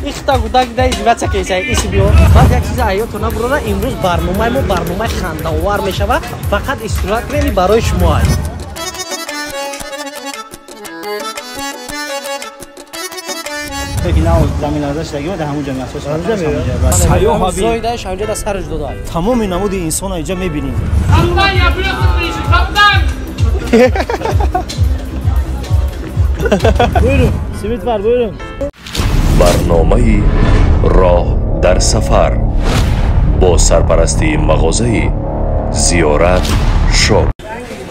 Ихта гудак дай диваца кейсай иси биё. Баъд як чиза аётона бурора, имрӯз барномаи мо барномаи хандаовар мешавад, фақат истироҳат кунед, барои шумо аст. Тамоми намуди инсона инҷа мебинем. Барномаи роҳ дар сафар бо сарпарастии мағозаи Зиёрат Шоп.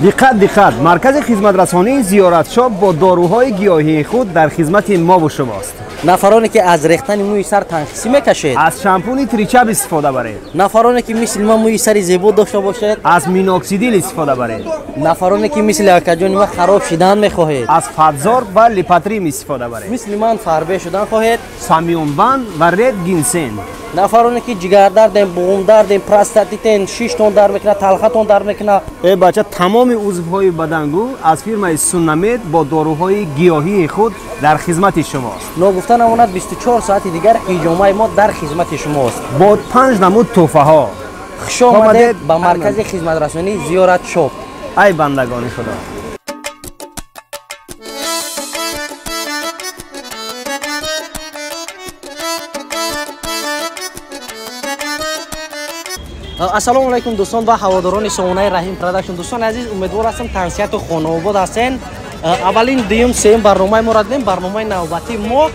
Диққат, диққат! Маркази хизматрасонии Зиёрат Шоп бо доруҳои гиёҳии худ дар хизмати мову шумост. Нафароне ки аз рехтани мӯи сар танқисӣ мекашед, аз шампуни Тричаб истифода баред. Нафароне ки мисли ман мӯи сари зебо дошта бошед, аз миноксидил истифода баред. Нафароне ки мисли акаҷони ман хароб шидан мехоҳед, аз Фатзор ва Липатрим истифода баред. Мисли ман фарбе шудан хоҳед, Самионбан ва Ред Гинсен. Нафароне ки ҷигардарден, буғумдарден, простатитен, шиштон дард мекунад, талхатон дард мекунад. Э бача, тамоми узвҳои бадангӯ аз фирмаи Суннамед бо доруҳои гиёҳии худ дар хизмати шумост. Ногуфта намонад, 24 соати дигар ҳиҷомаи мо дар хизмати шумост бо 5 намуд тӯҳфаҳо. Хуш омадед ба маркази хизматрасонии Зиёрат Шоп. Ай бандагони Худо! Ассалому алайкум дӯстон ва ҳаводорони сомонаи Раҳим Продакшн. Дӯстони азиз, умедвор ҳастам тансиҳату хонаобод ҳастен. Аввалин, дуюм, сеюм барномаи моро дидем. Барномаи навбатии мо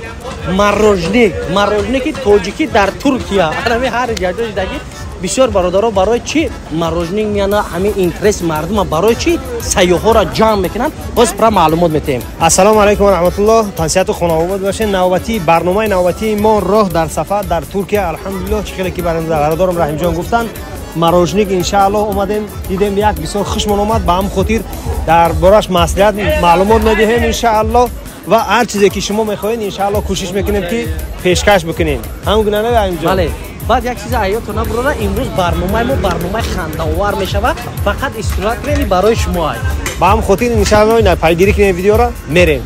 морожник, морожники тоҷикӣ дар Туркия. Ҳамин ҳар ҷаҷо шидаги бисёр бародаро барои чӣ морожник меяна, ҳамин интерес мардума барои чӣ сайёҳҳоро ҷамъ мекунанд, боз пура маълумот метаҳем. Ассалому алайкум ва раҳматуллоҳ. Тансиҳату хонаобод бошед. Навбатии барномаи навбатии мо роҳ дар сафар дар Туркия. Алҳамдулиллоҳ, чӣ хеле ки бародарам Раҳимҷон гуфтанд, морожник иншааллоҳ омадем, дидем, як бисёр хушмон омад. Ба ҳам хотир дар бораш маслиҳат маълумот медиҳем иншааллоҳ ва ҳар чизе ки шумо мехоҳед иншааллоҳ кӯшиш мекунем ки пешкаш бикунем. Ҳамон гуна не, Раҳимҷон? Бале. Баъд як чиза аётона бурора, имрӯз барномаи мо барномаи хандаовар мешавад, фақат истироҳат кунед, барои шумо аст. Ба ҳам хотир иншааллоҳ пайгирӣ кунем видеоро, мерем.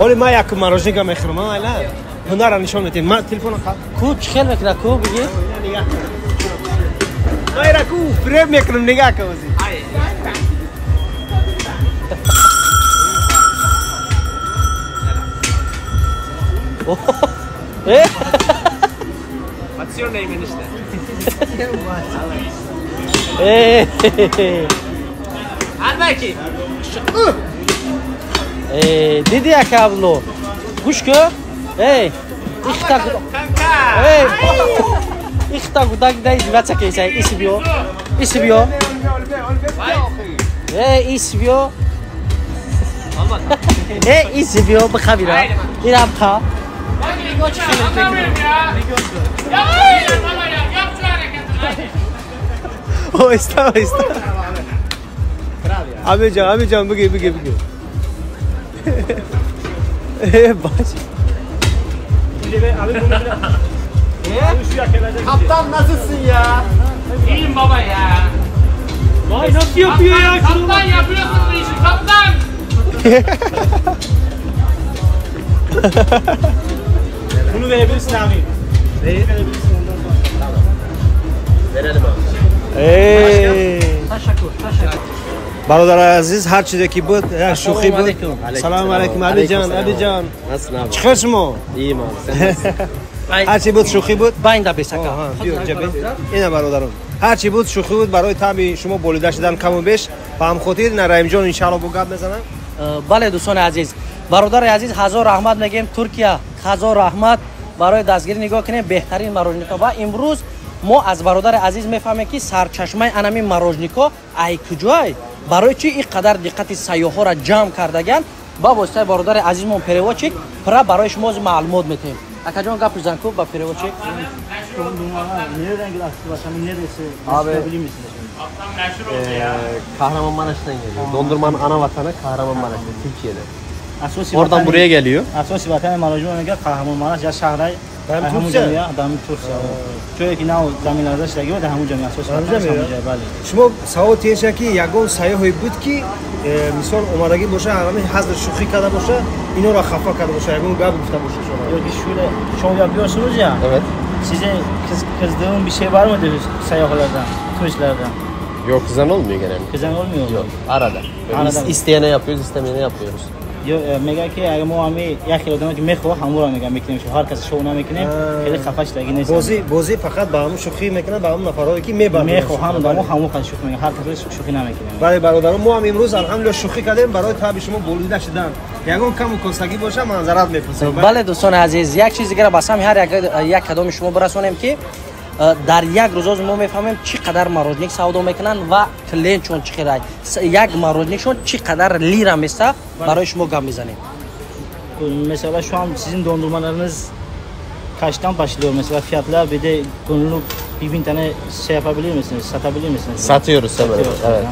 Оли ман як морожника мехӯрам, айла ҳунарро нишон медиҳем. Ман телефонро ку чӣ хел мекунад, ку бигир. Ман ира ку фиреб мекунам, нигаҳ кун ози. What's your name, enişte? Al bakayım. Диди ака Абдулло, гӯш кӯ. Эй, ихта гудак дай диваца кейсай, иси биё, иси биё. Эй, иси биё. Эй, иси биё, биха бира. Ира биха. Оҳиста, оҳиста. Абиҷон, Абиҷон, бигир, бигир, бигир. Baş. Kaptan nasılsın ya? İyiyim baba ya. Vay, nasıl yapıyor ya? Kaptan yapıyorsun bu işi kaptan. Bunu verebilirsin abi. Neyi? Verebilirsin ondan sonra. Tamam. Verelim abi. Ey. Teşekkür, teşekkür. Бародари азиз, ҳар чизе ки буд як шӯхӣ буд. Салому алайкум, Абиҷон, Абиҷон. Чӣ хел шумо? Иим abi, sen nasılsın? Ҳар чи буд шӯхӣ буд. Байнда бесака. Биё, ҷабе. Ина бародарон, Ҳарчи буд шӯхӣ буд, барои таби шумо болида шудан каму беш. Ба ҳам хотир на Раҳимҷон иншаалло бо гап мезанам. Бале дӯстони азиз, бародари азиз, ҳазор раҳмат мегӯем Туркия, ҳазор раҳмат барои дастгирӣ. Нигоҳ кунем беҳтарин мороженикҳо. Ва имрӯз мо аз бародари азиз мефаҳмем ки сарчашмаи анамин мороженикҳо ай куҷой, барои чӣ ин қадар диққати сайёҳҳоро ҷамъ кардаган. Ба воситаи бародари азизмон переводчик пура барои шумо маълумот метиҳем. Акаҷон гап бизан ку ба переводчик. Abi Kahramanmaraş'tan geliyor. Dondurmanın ana vatanı Kahramanmaraş'ta, Türkiye'de. Oradan buraya geliyor. Asası vatanı Maraş'ın Kahramanmaraş ya şahray. Türkiye, дами Турция. Чое ки нав заминларза шидаги буд, ҳамун ҷо асоси ватанаш ҳамун ҷо, бале. Шумо савол тиеша ки ягон сайёҳе буд ки мисол омадагӣ боша, ҳамин ҳазр шӯхӣ карда боша, инора хафа карда боша, ягон гап гуфта боша шумо? Ё ки шуре шом yapıyorsunuz ya. Evet. Size kızdığım bir şey var mıdır seyyahlardan, turistlerden? Yok, kızan olmuyor genelde. Kızan olmuyor mu? Yok, arada. Arada. İsteyene yapıyoruz, istemeyene yapıyoruz. Мега ки агар мо ҳами як хел одаме ки мехоҳ ҳамуро мега мекунем, ҳар кас шоу намекунем, хеле хафа шудаги нест. Бозӣ фақат ба ҳамун шӯхӣ мекунад, ба ҳамун нафарҳое ки мебаранд. Мехоҳам одамо ҳамун қадр шӯхӣ мекунем, ҳар кас шӯхӣ намекунем. Бале бародарон, мо ҳам имрӯз алҳамдулиллоҳ шӯхӣ кардем барои таби шумо болида шудан. Ягон каму костагӣ боша, манзарат мепурсем. Бале дӯстони азиз, як чиз дигара ба сами ҳар як кадоми шумо бирасонем ки дар як рӯз мо мефаҳмем чӣ қадар мороженик савдо мекунанд ва клиентшон чӣ қадар, як мороженикшон чӣ қадар лира места, барои шумо гап мезанем. Mesela şu an sizin dondurmalarınız kaçtan başlıyor? Mesela fiyatlar, bir de günlük 1000 tane şey yapabilir misiniz? Satabilir misiniz? Satıyoruz tabii. Evet.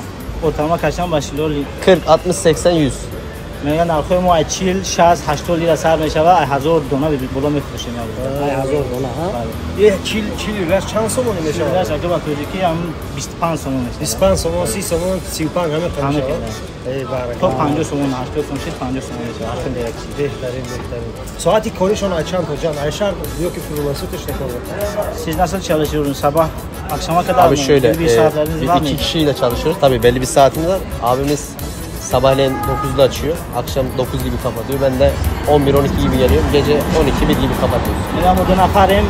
Ortalama kaçtan başlıyor? 40, 60, 80, 100. мегӯянд нархҳои мо ай 40, 60, 80 лира сар мешавад, ай 1000 дона боло мефурӯшем. Ай 1000 дона, ҳа? Е 40 лира чанд сомонӣ мешавад? Лираш агар ба тоҷикӣ ҳам 25 сомон мешавад. 25 сомон, 30 сомон, 35 ҳама қадр мешавад. Эй барака. То 50 сомон, 80 сомон, 50 сомон мешавад. 80 лира чиз. Беҳтарин, беҳтарин. Соати коришон ай чанд то ҷан? Ай шаҳр ё ки круглосуточно кор мекунад? Siz nasıl çalışıyorsunuz? Sabah akşama kadar Abi mı? şöyle, Belli bir saatleriniz var mı? İki kişiyle çalışıyoruz. Tabii belli bir saatimiz var. Abimiz sabahleyin 9'da açıyor, akşam 9 gibi kapatıyor. Ben de 11-12 gibi geliyorum, gece 12-1 gibi kapatıyoruz. Мегам ду нафарем,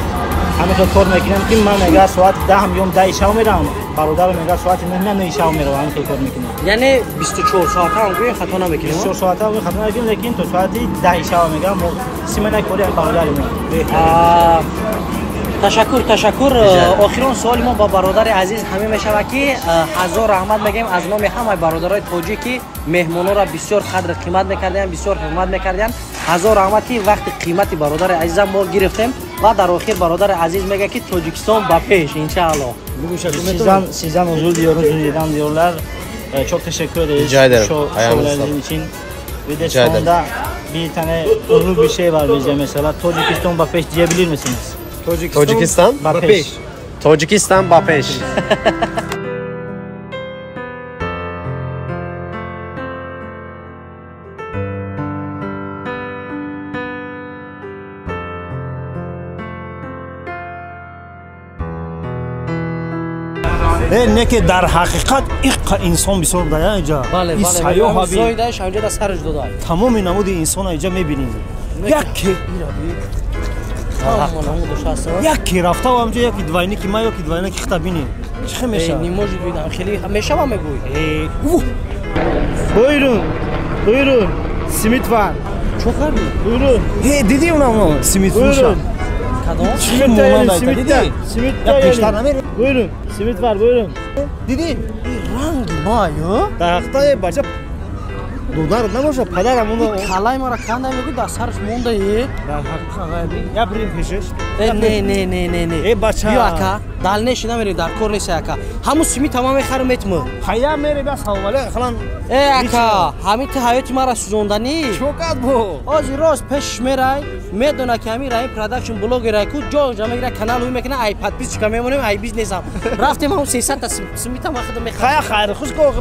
ҳамин кор мекунем ки ман мега соати 10 миём 10 шав меравам, бародарам мега соати 9 9 шав меравам, ҳамин кор мекунем. Яъне 24 соата ҳам гӯем хато намекунем? 24 соата ҳам хато намекунем, лекин то соати 10 шав мегам мо симена кори бародарем. Ташаккур, ташаккур. Охирон суоли мо ба бародари азиз ҳамин мешавад ки ҳазор раҳмат мегӯем аз номи ҳамаи бародарои тоҷик ки меҳмононро бисёр қадр қимат мекардиям, бисёр ҳурмат мекардиям. Ҳазор раҳмат ки вақти қимати бародари азизам мо гирифтем ва дар охир бародари азиз мегӯяд ки Тоҷикистон ба пеш иншааллоҳ. Sizden özür diliyoruz, Rize'den diyorlar. Çok teşekkür ederiz. Rica ederim. Şovlarınız için. Bir de sonunda bir tane ünlü bir şey var bizde mesela. Tocikistan ba peş diyebilir misiniz? Tocikistan ba peş. Tocikistan ba peş. Не ки дар ҳақиқат иққа инсон бисёр да инҷа. Бале, бале. Зоидааш ҳамҷа да сараш дода. Тамоми намуди инсона инҷа мебинем. Яке яке рафта ҳамҷа, яке двойники ма, яке двойники хита бинем. Чӣ хел мешавад? Не может быть, хеле мешава мегӯй. Buyurun. Buyurun. Simit var. Чӣ кардӣ? Buyurun. Дидӣ унам симит фурӯша? Кадом? Чӣ хел монанд айта, дидӣ? Simit Я пештар намерем. Buyurun. Simit var, buyurun. Дидӣ? Ранги ма, ё? Дар ҳақиқат бача додар набоша, падарам уно калай мара канда мегӯй, дар сараш монда е. Дар ҳақиқат я бирем пешаш. Не, не, не, не, не. Э бача. Биё ака, дал неши намерем, дар кор нест ака. Ҳамун симит ҳама мехарам метму. Хая мерем, я салом алейкум, халан. Э ака, ҳамин ту ҳаёти мара сӯзонданӣ. Чокат бо. Ҳозир рост пешаш мерай, медона ки ҳамин Раҳим Продакшн блогер ку ҷо мегира, канал ӯ мекуна, ай подписчика мемонем, ай бизнесам. Рафтем ҳамун 300 та симит ҳама худам мехарам. Хая хайр, хуш ко.